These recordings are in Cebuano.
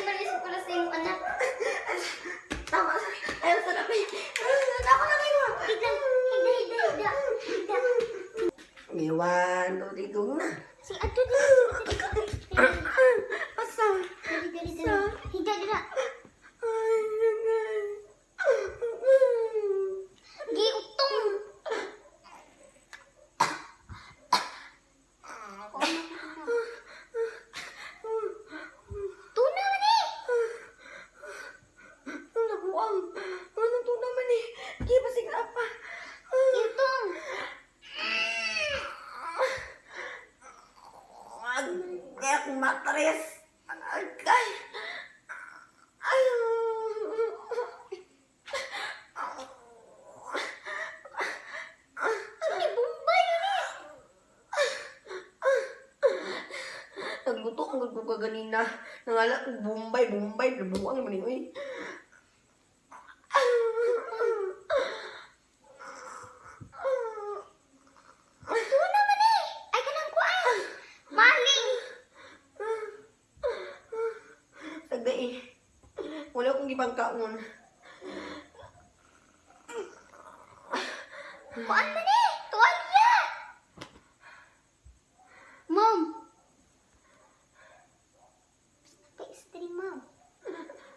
Malis para sa imong anak. Tama. Ayaw sa labi. Ako na kayo. Higda, higda, higda, higda. Higda. Iwan, tutigong na. Si ato dili. Asa? Dili, dili, dili. Higda, dili. Ay, nanay. Gi utong. Tuna man eh. Ang nabuang. Anong tuna man eh? Di ba sigla pa? Utong. Kaya akong matres. Ang agay. Ay. Sini Bombay ni. Nagluto ang ko kaganina. Nangala ko Bombay, Bombay, nabuang man eh, uy. Tuna man eh. Ay kanang kuan. Maling. Sagda eh. Wala akong gipangkaon. Kuan man eh. Tuwalya. Mom. Pa-stream, ma'am.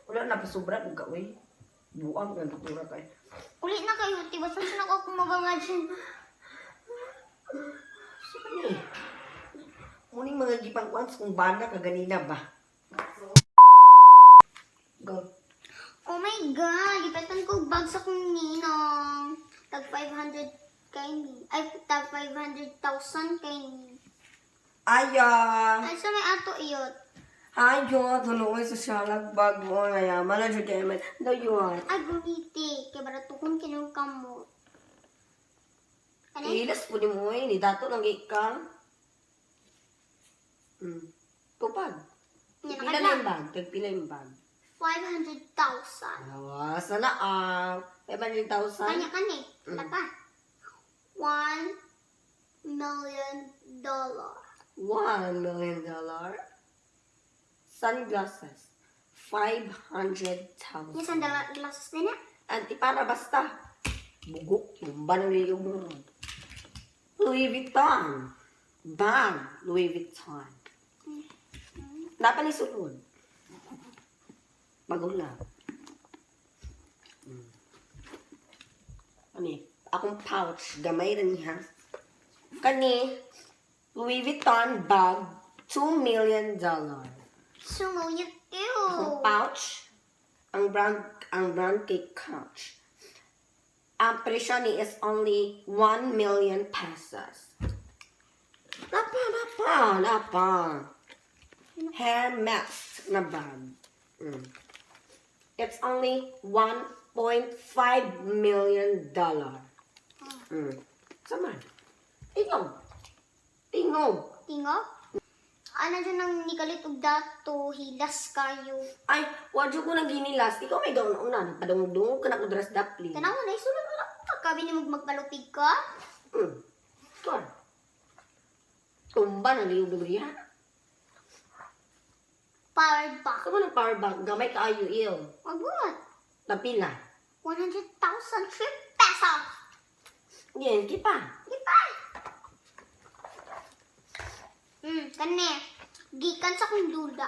Wala na pasubra kog ka uy. Buang nga natura kay. Uli na kayo, tiba saan saan ako kumabanga dyan? Sa ni? Muning mga gipangkuan sa kung bana kaganina ba? Go. Oh my God! Ipatan ko bag sa kong ninong. Tag 500 kay ni. Ay, tag 500,000 kay ni. Aya. Ay, sa may ato iyot. Ayo, tuloy sa syalag bag mo. Yaman na jud kay man. Dayot. Ay, gumiti. Kay baratuhon kinong kamot. Ano? Ilas po ni mo eh. Ni dato lang ka. Tupad. Yan, Pila na yung bag? Tagpila yung bag? 500,000. Awas na na ah. 500,000? Kanya kani. Wala pa. $1 million. $1 million. Sunglasses. 500,000. Yung sandala glasses din na. Anti para basta. Bugok. Tumba ng liyog mo. Louis Vuitton. Bag. Louis Vuitton. Napanisulod. Bago na. Ano eh? Akong pouch. Gamay rin niya. Kani, Louis Vuitton bag, $2 million. Sumuyot Akong kayo. pouch, ang brand kay Coach. Ang presyo ni is only 1 million pesos. Napa, napa, napa. Hermes na bag. It's only $1.5 million. Sama. Tingog. Tingog. Tingog? Ano dyan ang nikalit og dato, hilas kayo. Ay, wadyo ko nang ginilas. Ikaw may gaon una. Nagpadungog-dungog ka na ko dress dapli. Tanaw na, isulod mo na ko. Kabi ni mo magpalupig ka? Ikaw. Tumba na liyog na ha. Power bank. Ikaw ng power bank. Gamay ka ayo iyo. Mabuhat. Tapila. 100,000 trip pesos. Yan, di pa. Di pa. Kani. Gikan sa kong duda.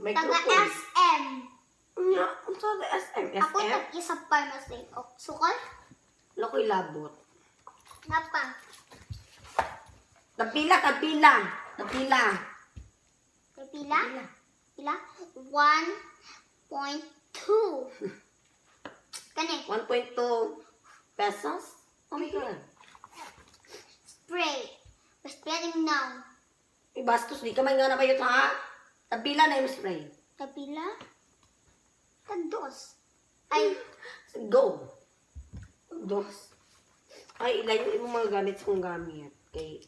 May Taga grupo. SM. Nya, ang sa SM? SM? Ako tag isa pharmacy. O, sukol? Lokoy labot. Napa. Tapila, tapila. Tapila. Pila? Pila? 1.2. Kani. 1.2 pesos? Oh my God. Spray. We're spreading now. Ay, bastos, di ka man nga na kayo, ha? Tapila na yung spray. Kapila? Tag dos. Ay, Go. Dos. Ay, ilayo imong mga gamit sa kong gamit. Kay,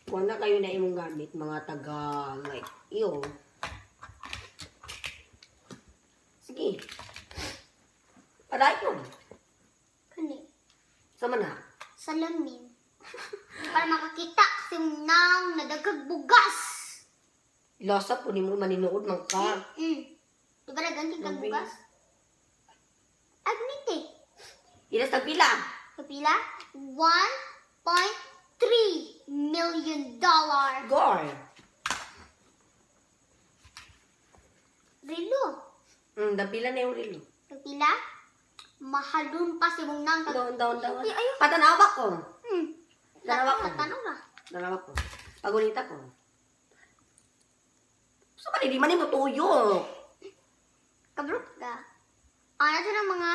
wala kayo na imong gamit, mga taga, like, iyo. Sige. Padayon. kani. Sama na. Salamin. Para makakita kasi nang nadagag bugas. Lasa po ni mo, maninood man ka. Di ba nagangking kang Gabi. bugas? Agnite. Ilas tagpila. Kapila? $1.3 million. Gore. Rilo. Dapila na yung rilo. Kapila? Mahalun pa si mong nang. Doon, doon, doon. Ay, ayaw. Patanawa ko. Dalawa ko. Tanong ba? Dalawa ko. Pagulita ko. So, ba, di man mo tuyo. Kabrok ka. Ano to ng mga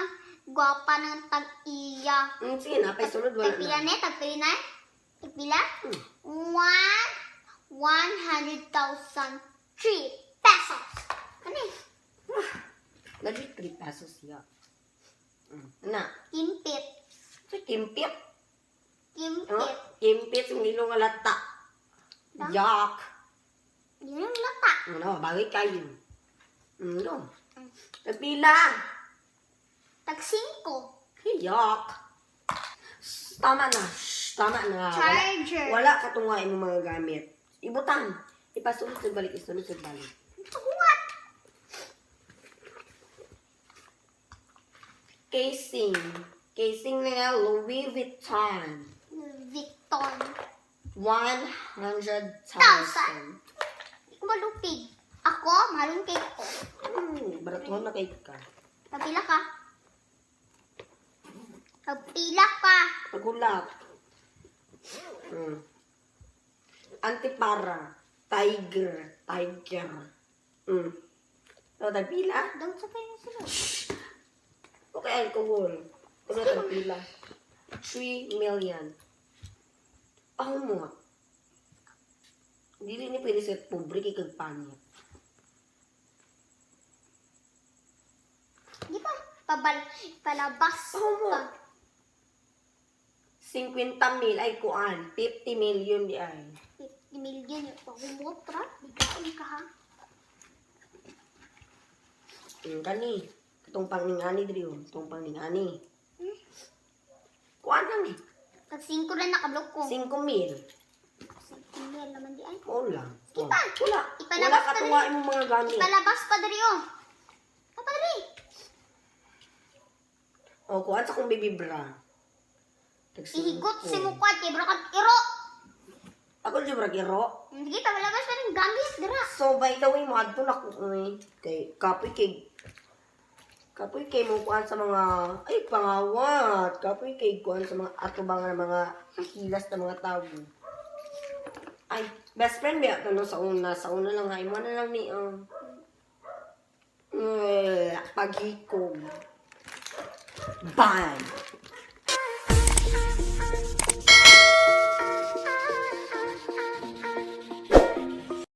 gwapa ng tag-iya? Sige na, pay sulod, wala Tagpila na. na? Tagpila na? Tagpila? 100,003 pesos. Ano eh? Legit 3 pesos siya. Na. Kimpit. So, kimpit. Kimpit. No? Kimpit, yung ilong nga lata. Yuck. Yun ang lata. Ano, bagay kayo. No. Tagpila. Tag 5. Yuck. Shh, tama na. Shh, tama na. Wala, Charger. wala katunga imong mga gamit. Ibutang. Ipasulod sa balik, isulod sa balik. What? Casing. Casing na nga Louis Vuitton. Victon. 100,000. Thousand. Hindi ko malupig. Ako, malungkig ko. Baratuhan na kay ka. Tagpila ka. Tagpila ka. Pagulap. Antipara. Tiger. Tiger. So, tagpila. Daw sa kayo sila. Okay, alcohol. Ito tagpila. 3 million. Ako mo. Dili ni pwede sa pobre kay kag pangit. Di ba? Palabas Oo mo. pa. 50 mil ay kuan, 50 million di ay. 50 million yung pagumutra. Bigaon ka ha. Kani, katong paningani diri oh, katong paningani. Kuan lang eh. Tag 5 na nakablok ko. 5 mil. 5 mil naman di ay. Mao lang. Sige pa. Wala. Ipalabas Wala pa katunga diri. imong mga gamit. Ipalabas pa diri oh. Pa diri. O kuan sa kong baby bra. Tag Ihigot singko. si mukwad kay bro iro. Ako di bra giro. Sige, palabas pa rin gamit dira. So by the way, mo adto na ko uy. Kay kapoy kay kapoy kay mo kuan sa mga ay pangawat. Kapoy kay kuan sa mga atubang nga mga hilas na mga tao. Ay, best friend ba no sa una lang ha imo na lang ni oh. Paghikog. Bye.